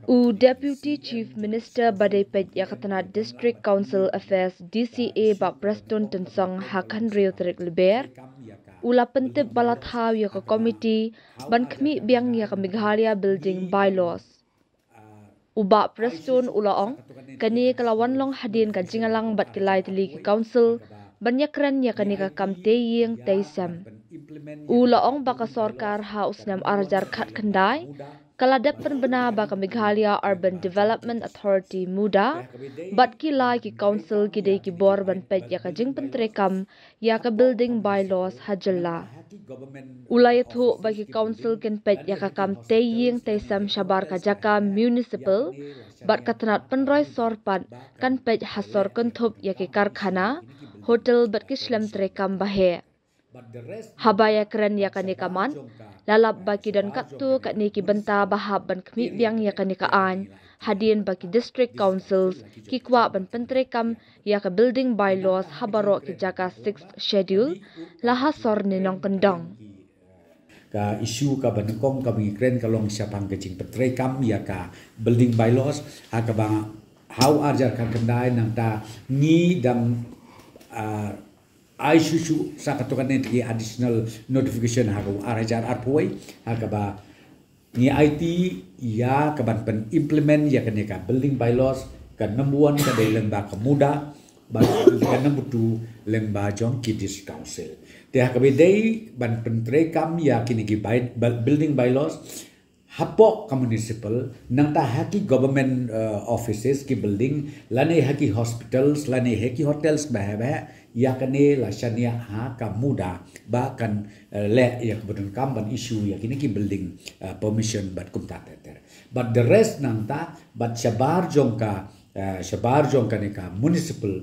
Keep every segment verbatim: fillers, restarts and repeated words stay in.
U Deputy Chief Minister ba dei peit ïa ka tnat District Council Affairs, D C A, Bah Prestone Tynsong, ha ka hynriew tarik Lber, u la pyntip ba la thaw ïa ka komiti ban khmih biang ïa ka Meghalaya Building Bylaws. U Bah Prestone u la ong, kane ka la wan long hadien ka jingïalang bad ki lai tylli ki council ban ïakren ïa kane ka kam tei ïing tei sem. U la ong ba ka sorkar ha u snem ar hajar khatkhyndai ka la dep pynbna ba ka Meghalaya Urban Development Authority, MUDA, bad ki lai ki council ki dei ki bor ban peit ïa ka jingpyntreikam ïa ka Building Bylaws ha jylla. U la ïathuh ba ki council kin peit ïa ka kam tei ïing tei sem shabar ka jaka municipal, bad ka tnat pynroi sor pat kan peit ha sor kynthup ïa ki karkhana, hotel bad ki shlem treikam ba heh. Haba ïakren ïa kane ka mat, la lap ba ki don katto katne ki bynta ba hap ban khmih biang ïa kane ka aiñ, hadien ba ki district councils ki kwah ban pyntreikam ïa ka Building Bylaws ha baroh ki jaka Sixth Schedule, la ha sor ne nongkyndong. Ka issue kaba nyngkong kaba ngi kren ka long shaphang ka jingpyntreikam ïa ka Building Bylaws, ha kaba ha u ar hajar khatkhyndai nangta ngi dang, ah, ai shuh shuh sa katto katne ki additional notification ha ka u ar hajar arphew wei, ha kaba ngi aiti ïa ka ban pyn implement ïa kane ka Building Bylaws. Ka number one ka dei lyngba ka MUDA, bad ka number two lyngba jong ki District Council. Te ha kaba dei ban pyntreikam ïa kine ki by, by, Building Bylaws hapoh ka municipal, nangta ha ki government, uh, offices, ki building, lane ha ki hospitals, lane ha ki hotels, ba heh ba heh, ïa kane la shaniah ha ka MUDA ba kan, uh, leh ïa kaba donkam ban issue ïa kine ki building, uh, permission bad kumta ter ter. But the rest nangta, bad shabar jong ka, uh, shabar jong kane ka municipal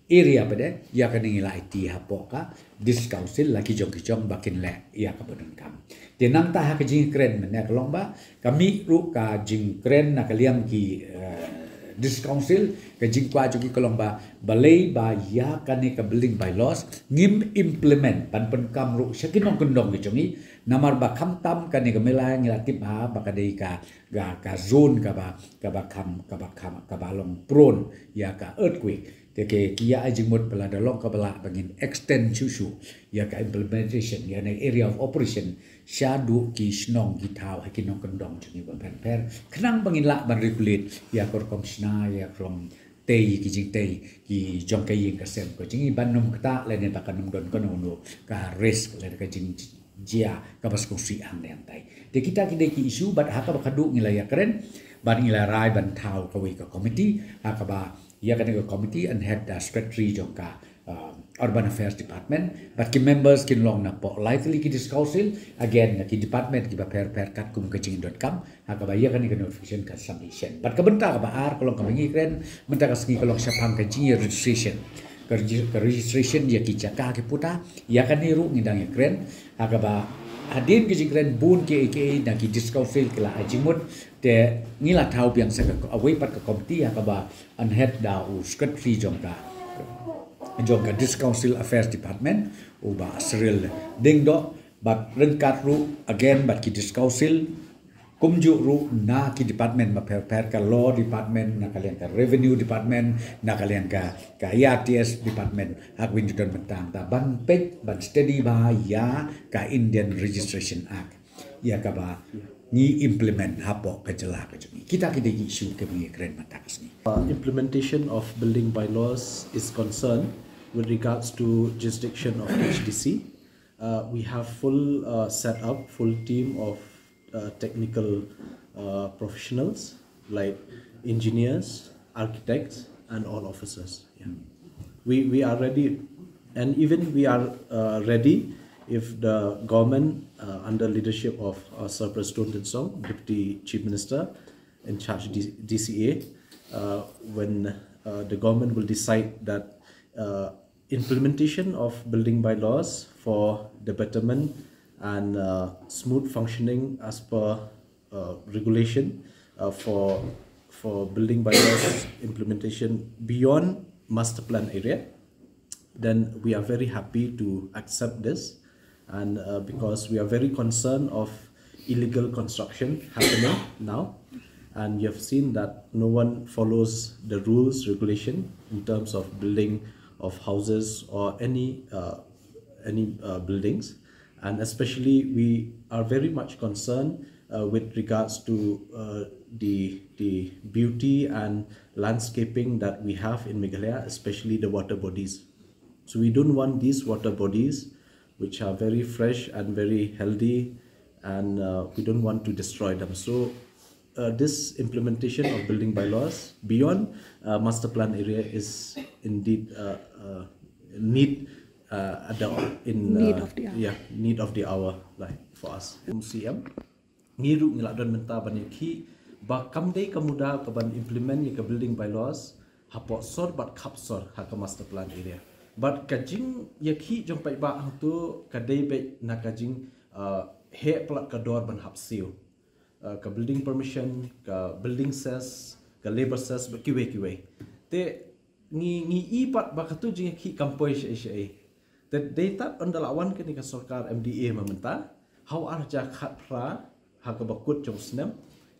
area pat de, ïa kane ngi la aiti hapoh ka District Council la ki jong ki jong ba kin leh ïa kaba donkam. Te nangta ha ka jingkren mynne ka long ba ka mih ruh ka jingkren na ka liang ki, eh, District Council, ka jingkwah jong ki ka long ba balei ba ïa kane ka Building Bylaws ngim implement ban pynkam ruh sha ki nongkyndong ki jong ngi, namar ba khamtam kane ka Meghalaya ngi la tip ha ba ka dei ka, ka, ka zone kaba, kaba kham, kaba kham, kaba long prone ïa ka earthquake. Te ki ïa ai jingmut ba lada long kaba lah ba ngin extend shuh shuh ïa ka implementation ïa kane area of operation shaduh ki shnong ki thaw ha ki nongkyndong jong ngi ba pher pher, khnang ba ngin lah ban regulate ïa ka rukom shna, ïa ka rukom tei, ki jingtei ki jong ka ïing ka sem ka jong ngi, ban ym ktah lane ba kan ym don kano kano ka risk lane ka jing jia kaba sngewsih hangne hangtai. Te kita ki dei ki issue, bad ha kaba khadduh ngi la ïakren bad ngi la rai ban thaw kawei ka committee, ha kaba ïa kane ka committee yn head da secretary jong ka, uh, Urban Affairs Department, bad ki members kin long napoh lai tylli ki District Council, again na ki department kiba pher pher katkum ka jingdonkam, ha kaba ïa kane ka notification ka submission. Bad ka bynta kaba ar ka long kaba ngi kren mynta ka sngi ka long shaphang ka jing registration. Ka regi-, ka registration ïa ki jaka ki puta, ïa kane ruh ngi dang ïakren, ha kaba hadien ka jingkren bun kiei kiei na ki District Council ki la ai jingmut, te ngi la thaw biang sa kawei pat ka committee ha kaba yn head da u secretary jong ka, jong ka District Council Affairs Department, u Bah Cyril Diengdoh, bad ryngkat ruh again bad ki District Council, kumjuh ruh na ki department ba pher pher, ka Law Department, na ka liang ka Revenue Department, na ka liang ka, ka I R T S Department, ha kaba ngi don bynta ban peit, ban study bha ïa ka Indian Registration Act, ïa kaba ngi implement hapoh ka jylla ka jong ngi. Kita ki dei ki issue kiba ngi kren mynta ka sngi. Uh, implementation of building bylaws is concerned with regards to jurisdiction of H D C. Uh, we have full, uh, setup, full team of, uh, technical, uh, professionals like engineers, architects, and all officers. Yeah. We, we are ready, and even we are, uh, ready if the government, uh, under leadership of, uh, Sir Prestone Tynsong, Deputy Chief Minister in charge D-, D C A, uh, when, uh, the government will decide that, uh, implementation of building bylaws for the betterment and, uh, smooth functioning as per, uh, regulation, uh, for, for building bylaws implementation beyond master plan area, then we are very happy to accept this. And, uh, because we are very concerned of illegal construction happening now, And you have seen that no one follows the rules, regulation in terms of building of houses or any uh, any uh, buildings. And especially, we are very much concerned uh, with regards to uh, the the beauty and landscaping that we have in Meghalaya, especially the water bodies. So we don't want these water bodies, which are very fresh and very healthy, and uh, we don't want to destroy them. So uh, this implementation of building bylaws beyond uh, master plan area is indeed uh, uh, need uh, at the in Need uh, of the hour. Yeah, need of the hour, like, for us. M C M, ngi ruh ngi la don mynta ban ïakhih ba kam dei ka muda ka ban implement ïa ka building bylaws hapoh sor bad khap sor ha ka master plan area. Bad ka jingïakhih jong paidbah hangto ka dei beit na ka jing uh, heh palat ka dor ban hap siew. Uh, ka building permission, ka building cess, ka labour cess, bad kiwei kiwei. Te ngi ngi i pat ba katu jingïakhih kam poi shaei shaei. Te dei tad ynda la wan kane ka sorkar M D A mynta, ha u arhajar khatphra, ha kaba kut jong u snem,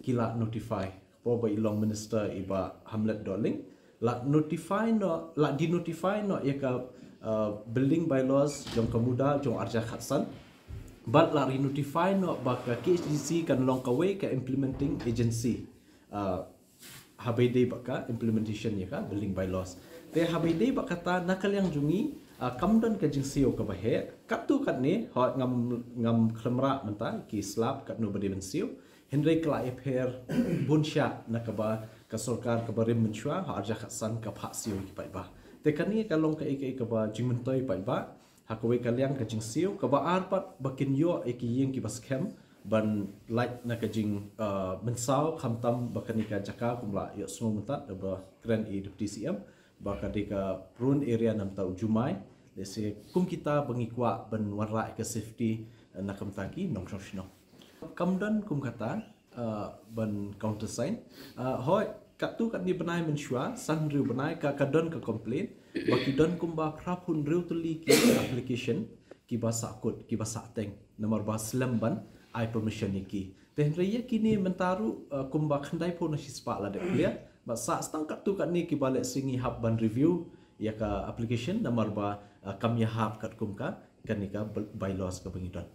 ki la notify. Hapoh ba i long minister i Bah Hamlet Dohling, la notify noh, la denotify noh ïa ka uh, building bylaws jong ka muda jong u arhajar khatsan. Bad la re-notify noh ba ka K H A D C kan long kawei ka implementing agency. Uh, haba ïadei bad ka implementation ïa ka building bylaws. Te haba ïadei bad kata, na ka liang jong ngi uh, kam don ka jingsiew kaba heh. Katto katne, hooid, ngam ngam khlem rah mynta ki slap katno ba dei ban siew. Hynrei ka la ïapher bun shah na kaba ka sorkar kaba rim mynshuwa ha u arhajar khatsan ka phah siew ïa ki paidbah. Te kane ka long kaei kaei kaba jingmyntoi paidbah ha kawei ka liang ka jingsiew. Kaba ar pat, ba kin ïoh ïa ki ïing kiba skhem ban lait na ka jing uh, mynsaw, khamtam ba kane ka jaka, kum la ïohsngew mynta da ba kren i Deputy C M, ba ka dei ka prone area namar u jumai. Lehse kum kita ba ngi kwah ban wanrah ïa ka safety uh, na ka bynta ki nongshong shnong. Kam don kum kata uh, ban countersign. Uh, hooid, katto katne bnai mynshuwa, san hynriew bnai, ka ka don ka complain ba ki don kumba phra phew hynriew tylli ki application kiba sahkut, kiba sahteng, namar ba slem ban ai permission ïa ki. Te hynrei ïa kine mynta ruh uh, kumba khyndai phew na shispah la dep clear. Bad sah tang katto katne kiba lehse ngi hap ban review ïa ka application, namar ba uh, kam ïahap katkum ka kane ka by- bylaws kaba ngi don.